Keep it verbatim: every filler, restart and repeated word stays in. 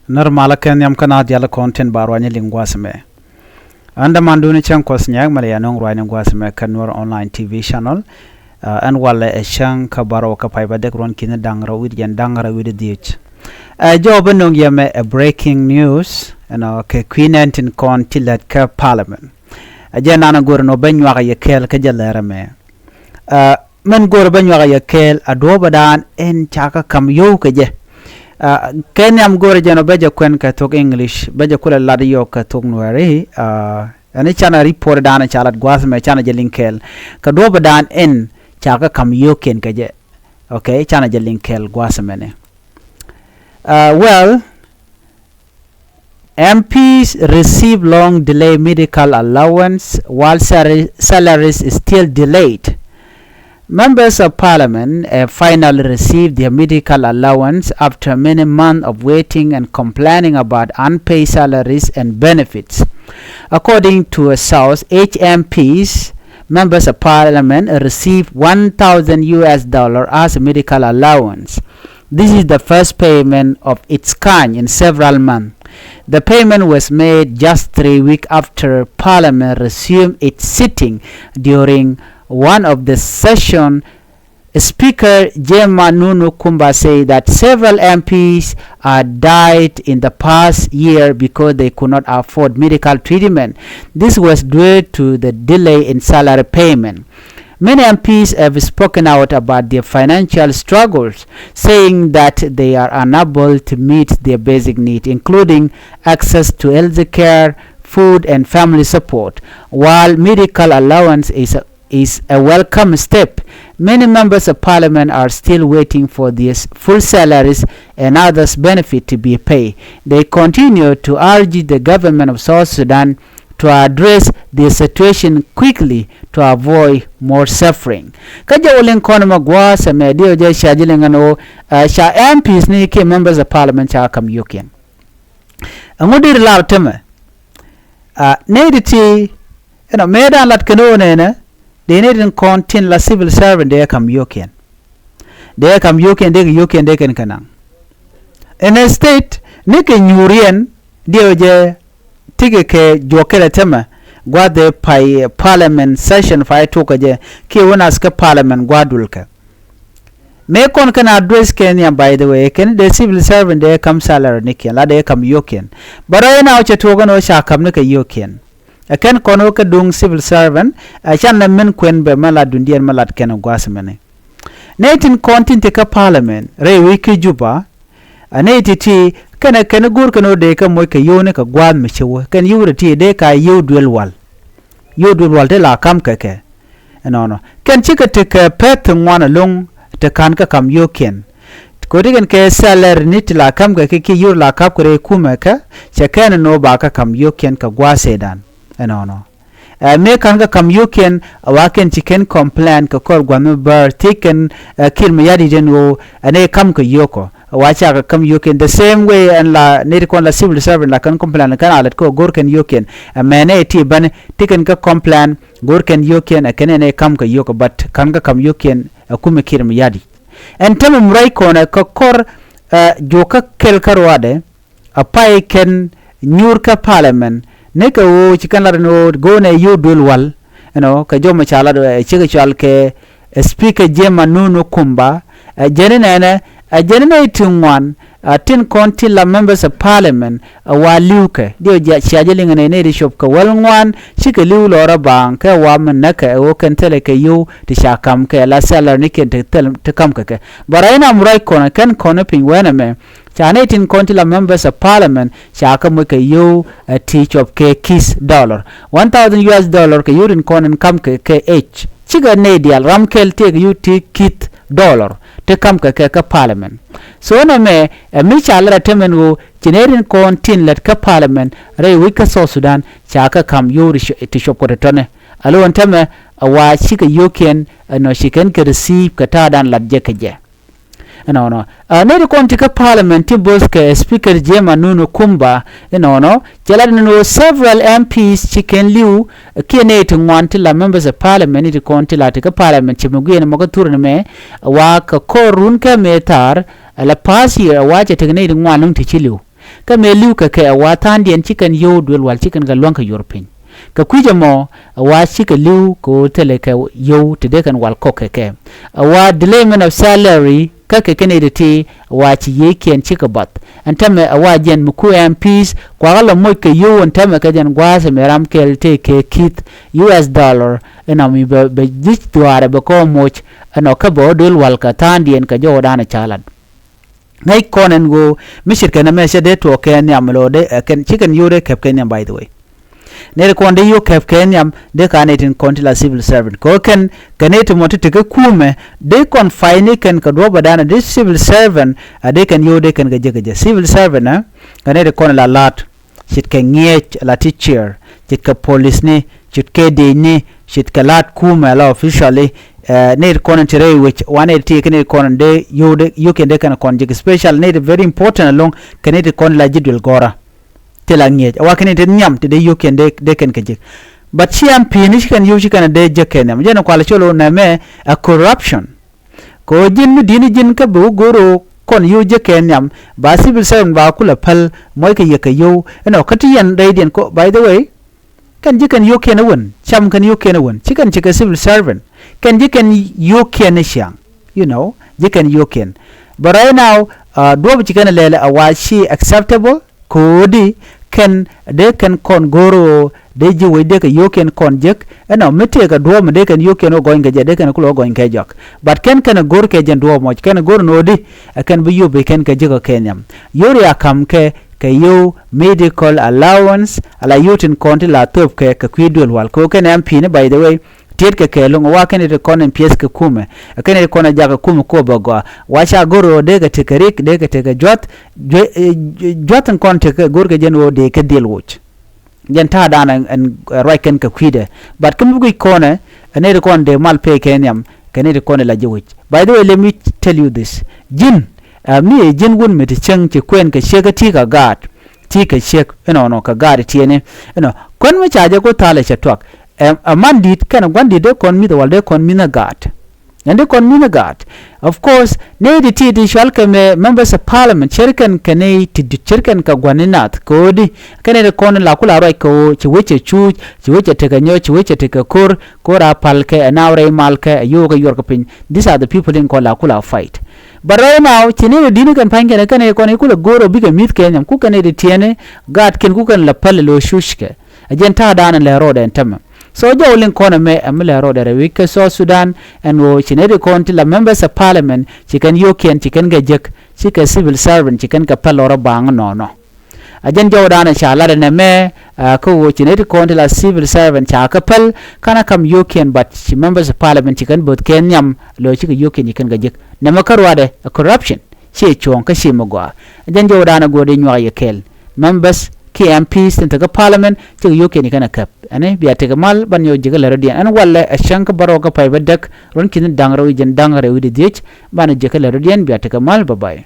Närmalä kɛ nhiam kä naath diaal kɔn tin ba ruany liŋ gua̱a̱th ɛmɛ. Ɛn dämandun cäŋ Kuɔth Nyak mɛ lɛ yɛ nöŋ ruany gua̱a̱th ɛmɛ kä Nuer Online T V channel. Ɛn walɛ ɛ cäŋ kä bärɔw kä pay bädäk ruɔ̱n ki̱ni da̱ŋ rɛw wi̱cdɛ jiɛn da̱ŋ rɛw wi̱cdɛ dhieec. Ɛ jɔw bä nöŋ yɛ mɛ ɛ breaking news ɛnɔ kɛ kui̱ nɛn tin kɔn ti lät kä parliament. Ɛ jɛn nan ɛ go̱r ɛnɔ bä nyuak yɛ kɛɛl kä jɛ lɛr ɛmɛ. Ɛ mɛn go̱r bä nyuak yɛ kɛɛl a duɔ̱ɔ̱pädan ɛn ca kä ka̱m yio̱w kɛ jɛ. Ɛ kɛ nhiam go̱r jɛn ɔ bä jɛ kuɛn kɛ thok English bä jɛ kulɛ lat yio̱w kɛ thok Nuɛri. Ɛ ɛn canɛ report dan ca lat gua̱a̱th mɛ canɛ jɛ liŋ kɛɛl kɛ duɔ̱ɔ̱pädan ɛn ca kä ka̱m yio̱wkiɛn kɛ jɛ. Okay, canɛ jɛ liŋ kɛɛl gua̱a̱th mɛni. Ɛ well, M Ps receive long delay medical allowance while sal- salaries is still delayed. Members of Parliament have finally received their medical allowance after many months of waiting and complaining about unpaid salaries and benefits. According to a source, H M Ps, members of Parliament, received one thousand U S dollar as a medical allowance. This is the first payment of its kind in several months. The payment was made just three weeks after Parliament resumed its sitting. During one of the session, Speaker Jema Nunu Kumba said that several M Ps are died in the past year because they could not afford medical treatment. This was due to the delay in salary payment. Many M Ps have spoken out about their financial struggles, saying that they are unable to meet their basic needs, including access to health care, food, and family support. While medical allowance is a, is a welcome step, many members of parliament are still waiting for their full salaries and others benefit to be paid. They continue to urge the government of South Sudan to address the situation quickly to avoid more suffering. Kä jɛ wä liŋ kɔn mɛ gua̱a̱th ɛmɛ diɛ wä jɛ ca ji̱ liŋ ɛn ɣöö, ɛ, ca M Ps ni kiɛ members of parliament ca ka̱m yio̱wkiɛn. Ɛŋu deri lar tämɛ? Ɛ, nɛy ti ti ɛnɔ mëë dan lat kɛn ɣöö nɛnɛ dee nɛy tin kɔn tin la civil servant dee ka̱m yio̱wkiɛn. Dee ka̱m yio̱wkiɛn dee kɛ yio̱wkiɛn dee kɛn kɛ naŋ. Ɛn ɛ state ni kɛ nyuuriɛn diɛ wä jɛ tikɛ kɛ juɔk kɛlɛ tämɛ gua̱th dee pay parliament session pay tuɔk kɛ jɛ kiɛ wä nath kä parliament gua̱th dul kɛ. Mëë kɔn kɛn address kɛ nhiam, by the way, kɛn dee civil servant dee ka̱m salary ni kiɛn la dee ka̱m yio̱wkiɛn. But right now cɛ tuɔk ɛn ɣöö ca ka̱m ni kɛ yio̱wkiɛn. Ɛ kɛn kɔn ɣöö kä duŋ civil servant ɛ can nɛ min kuɛn bɛ mɛ lat dundiɛn mɛ lat kɛn gua̱a̱th mɛni. Nɛy tin kɔn tin te kä parliament rɛy wec kä Juba, ɛ nɛy ti ti kɛnɛ kɛn go̱o̱r kɛn ɣöö dee kɛ moc kɛ yio̱w ni kɛ gua̱a̱th mi ci wä kɛn yio̱w ti ti dee ka yio̱w duël wal. Yio̱w duël wal te la ka̱m kɛ kɛ. Ɛnɔnɔ kɛn cikɛ tekɛ pɛth ti ŋuan ɛlɔ̱ŋ te ka̱n kä ka̱m yio̱wkiɛn. Kɛ ɣöö ti kɛn kɛ salary ni ti la ka̱m kɛ kɛ kiɛ yio̱w la ka̱p kɛ rɛy kumɛ kɛ cɛ kɛn ɛn ɣöö ba kä ka̱m yio̱wkiɛn kɛ gua̱a̱th Sɛɛdan. Ɛnɔnɔ ɛ mëë ka̱n kä ka̱m yio̱wkiɛn a wa kɛn ci kɛn complain kɛ kɔr gua̱n mi bäär thiec kɛn, ɛ, Kiir Mayardit ɛn ɣöö ɛn ɛ ka̱m kɛ yio̱wkɔ. Wa cakɛ ka̱m yio̱wkiɛn the same way ɛn la nɛy ti kɔn la civil servant la kɛn complain kɛn a lät kɛ ɣöö go̱r kɛn yio̱wkiɛn. Ɛ mɛnɛ ɛ ti bäni ti kɛn kä complain go̱r kɛn yio̱wkiɛn ɛ kɛn ɛn ɛ ka̱m kɛ yio̱wkɔ, but ka̱n kä ka̱m yio̱wkiɛn ɛ kumɛ Kiir Mayardit. Ɛn tämɛ mi ruac kɔnɛ kɛ kɔr, ɛ, juɔkä kɛl kä ruaadɛ a pay kɛn nyuur kä parliament ni kɛ ɣöö ci kɛn lat ɛn ɣöö go̱o̱nɛ yio̱w duël wal. Ɛnɔ kɛ jɔmɛ ca lat ɛ cikɛ cɔal kɛ, ɛ, Speaker Jema Nunu Kumba. Ɛ jɛn inɛnɛ ɛ jɛn inɛ ti ŋuan, ɛ tin kɔn ti la members of parliament ɛ wa li̱w kɛ diɛ cia jɛ liŋ ɛnɛ inɛ ti cop kɛ wäl ŋuan cikɛ li̱w lɔrä baaŋ kɛ wa mi näkɛ ɛ ɣöö kɛn thilɛ kɛ yio̱w ti ca ka̱m kɛ la salary ni kiɛn ti thil ti ka̱m kɛ kɛ. But right now mi ruac kɔn kɛn kɔn piny wɛnɛ mɛ ca nɛy tin kɔn ti la members of parliament ca kä moc kɛ yio̱w, ɛ, ti cɔp kɛ kith dollar. One thousand U S dollar kɛ yio̱w tin kɔn in ka̱m kɛ kɛ ec cikɛ nɛy diaal ram kɛl tëëkɛ yio̱w ti kith dollar ti ka̱m kɛ kɛ kä parliament. So nɛ mɛ ɛ mi ca lɛ rɛ temɛn ɣöö ci nɛy tin kɔn tin lät kä parliament rɛy wec kä South Sudan ca kä ka̱m yio̱w ti cɔp kɛ tɔ̱tɔ̱nɛ. Alo̱n temɛ ɛ wa cikɛ yio̱wkiɛn ɛnɔ ci kɛn kɛ receive kɛ ta̱a̱dan lat jɛ kɛ jɛ. Ɛnɔnɔ, ɛ, nɛy ti kɔn ti kä parliament ti bo̱th kɛ Speaker Jema Nunu Kumba. Ɛnɔnɔ cɛ lat ni ɣöö several M Ps ci kɛn li̱w, ɛ, kiɛ nɛy ti ŋuan ti la members of parliament ni ti kɔn ti la ti kä parliament ci mi guiɛn mɔ kä thur ni mɛ, ɛ, wa kɛ kɔr run kɛ mëë thaar, ɛ, la past year, ɛ, wa cɛ tek nɛy ti ŋuan luŋ ti ci li̱w. Kä mëë li̱w kɛ kɛ ɛ wa tha̱a̱ŋdiɛn ci kɛn yio̱w duël wal ci kɛn kɛ luäŋ kɛ European. Kɛ kui̱c ɛmɔ ɛ wa cikɛ li̱w kɛ ɣöö thilɛ kɛ yio̱w ti dee kɛn wal kɔk kɛ kɛ. Ɛ wa delayment of salary kä kɛ kɛn iti ti ɛ wa ci yiëëkiɛn cikɛ bath. Ɛn tämɛ ɛ wa jɛn mi ku M Ps kuakä lɔ moc kɛ yio̱w ɛn tämɛ kɛ jɛn gua̱a̱th ɛmɛ ram kɛl tëë kɛ ki̱th U S dollar. Ɛnɔ mi bɛ bɛ ji̱c dhuaarɛ bɛ kɔn moc ɛnɔ kä bɛ ɣä duël wal kɛ tha̱a̱ŋdiɛn kɛ jɔwädan ɛ ca lat. Ŋäc kɔn ɛn ɣöö mi ce̱tkɛ nɛmɛ cɛ dee tuɔɔk kɛ nhiam lo̱o̱ dee ɛ kɛn ci kɛn yio̱w dee kɛp kɛ nhiam, by the way. Nɛy ti kɔn dee yio̱w kɛp kɛ nhiam dee ka nɛy tin kɔn ti la civil servant kɛ ɣöö kɛn kɛ nɛy ti mɔ ti ti kä kumɛ dee kɔn pay ni kɛn kɛ duɔ̱ɔ̱p ɛ da̱a̱n ɛ dee civil servant a dee kɛn yio̱w dee kɛn kɛ jek kɛ jɛ civil servant ɛ kɛ nɛy ti kɔn la la̱t. Ce̱tkɛ ŋi̱eec la teacher, ce̱tkɛ policeni, ce̱tkɛ dëëcni, ce̱tkɛ la̱t kumɛ la officially. Nɛy ti kɔn in te rɛy wec wa nɛy ti ti kɛ nɛy ti kɔn in dee yio̱w dee yio̱w kɛn dee kɛn kɔn jek, especially nɛy ti very important ɛlɔ̱ŋ kɛ nɛy ti kɔn in la ji̱ duël gɔ̱rä. Ti la ŋi̱eec a wa kɛn in te nhiam ti dee yio̱w kɛn dee dee kɛn kɛ jek. But ci M P ni ci kɛn yio̱w ci kɛn dee jek kɛ nhiam jɛn in kualɛ col ɣöö nɛmɛ a corruption. Kɛ ɣöö ji̱n mi di̱t ni ji̱n kä bi wä go̱r ɣöö kɔn yio̱w jek kɛ nhiam ba civil servant ba kulɛ päl muɔckɛ yɛ kɛ yio̱w. Ɛnɔ kä ti yɛn rɛydiɛn kɔ, by the way. Kɛn ji̱ kɛn yio̱wkiɛn ɛ wän, cam kɛn yio̱wkiɛn ɛ wän, ci kɛn ci kɛ civil servant. Kɛn ji̱ kɛn yio̱wkiɛn ɛ ciaŋ, you know, ji̱ kɛn yio̱wkiɛn. But right now, uh, duɔ̱ɔ̱p ci kɛn ɛ lɛl ɛ wa ci acceptable. Ko̱o̱di kɛn dee kɛn kɔn go̱r ɣöö dee ji̱ wec dee kɛ yio̱wkiɛn kɔn jek. Ɛnɔ mi tëëkɛ duɔ̱ɔ̱p mi dee kɛn yio̱wkiɛn wä gɔny kɛ jɛ dee kɛn kulɛ wä gɔny kɛ jɔak. But kɛn kɛn ɛ go̱r kɛ jɛn duɔ̱ɔ̱p mɔc kɛn ɛ go̱r ɛn ɣöödi ɛ kɛn bi yio̱w bi kɛn kɛ jek ɛ kɛ nhiam. Yio̱w ria ka̱m kɛ kɛ yio̱w medical allowance ala yio̱w tin kɔn ti la thöp kɛ kɛ kui̱ duël wal kɛ ɣöö kɛn M P ni, by the way. Tiet kɛ kɛ lo̱ŋ wa kɛn iti kɔn in piɛth kɛ kumɛ. Kɛn iti kɔn in jakä kumɛ kop bɛ gɔaa wa ca go̱r ɣöö dee kɛ tekɛ rik dee kɛ tekɛ jua̱th. Jua̱th in kɔn tekɛ go̱r kɛ jɛn ɣöö dee kɛ dhil woc. Jɛn ta̱a̱dan ɛn ruac kɛn kɛ kui̱dɛ. But kä mi guic kɔnɛ ɛ nɛy ti kɔn dee mal pay kɛ nhiam kɛ nɛy ti kɔn in la ji̱ wec. By the way, let me tell you this. Ji̱n ɛ mi ɛ ji̱n wun mi ti cieŋ ci kuɛn kɛ ciek kä ti kɛ gaat. Ti kɛ ciek inɔnɔ kɛ gaat tiɛni. Inɔ kuän mi ca jɛ ku tha̱a̱lɛ cɛ tuak. Ɛ man di̱t kɛn gua̱n di̱t dee kɔn mi̱th wal dee kɔn mi̱th ɛ gaat. Ɛn dee kɔn mi̱th ɛ gaat. Of course nɛy ti ti ti cual kɛ mɛ members of parliament cär kɛn kɛ nɛy ti di̱t cär kɛn kɛ gua̱n ni nath kɛ ɣöödi. Kɛn nɛy ti kɔn la kula ruac kɛ ɣöö ci wecɛ cuuc ci wecɛ tekɛ nyɔc ci wecɛ tekɛ ko̱r. Ko̱r a pal kɛ ɛ naaw rɛy mal kɛ ɛ yio̱w kɛ yuɔr kɛ piny. These are the people in kɔn la kula fight. But right now ci nɛy ti di̱t ni kɛn pa̱ny kɛn kɛn nɛy ti kɔn i̱ kulɛ go̱o̱r ɔ bikɛ mi̱th kɛ nhiam ku kɛn nɛy ti tiɛni. Gaat kɛn ku kɛn la päl ɛ lo̱ cuuckɛ. Ɛ jɛn ta̱a̱dan in lɛ road ɛn tämɛ. So jɔw liŋ kɔn ɛmɛ ɛmi lɛ road ɛ rɛy wi̱c kɛ South Sudan. Ɛn ɣöö ci nɛy ti kɔn ti la members of parliament ci kɛn yio̱wkiɛn ci kɛn kɛ jek. Ci kɛ civil servant ci kɛn kɛ päl lɔrä baŋ nɔnɔ. Ɛ jɛn jɔwdan ɛ ca lat ɛn ɛmɛ. Kä ɣöö ci nɛy ti kɔn ti la civil servant ca kɛ päl. Ka̱n ɛ ka̱m yio̱wkiɛn but ci members of parliament ci kɛn bo̱th kɛn nhiam. Lo̱ ci kɛ yio̱wkiɛn ci kɛn kɛ jek nɛmɛ kä ruaadɛ ɛ corruption. Ciɛ cuɔ̱ɔ̱ŋ kä ciɛ mi gɔaa. Ɛ jɛn jɔwdan ɛ go̱o̱r di nyuak yɛ kɛɛl. Members kiɛ M Ps tin te kä parliament cikɛ yio̱wkiɛn ci kɛn ɛ käp. Ɛni bia tekɛ mal ban nyɔk ji̱ kä lɛ rɔ̱diɛn ɛn walɛ ɛ cäŋ kä bärɔw kä pay bä däk. Ruɔ̱n ki̱n da̱ŋ rɛw i̱ jɛn da̱ŋ rɛw i̱ di dhiec. Ban ji̱ kä lɛ rɔ̱diɛn bia tekɛ mal bä bay.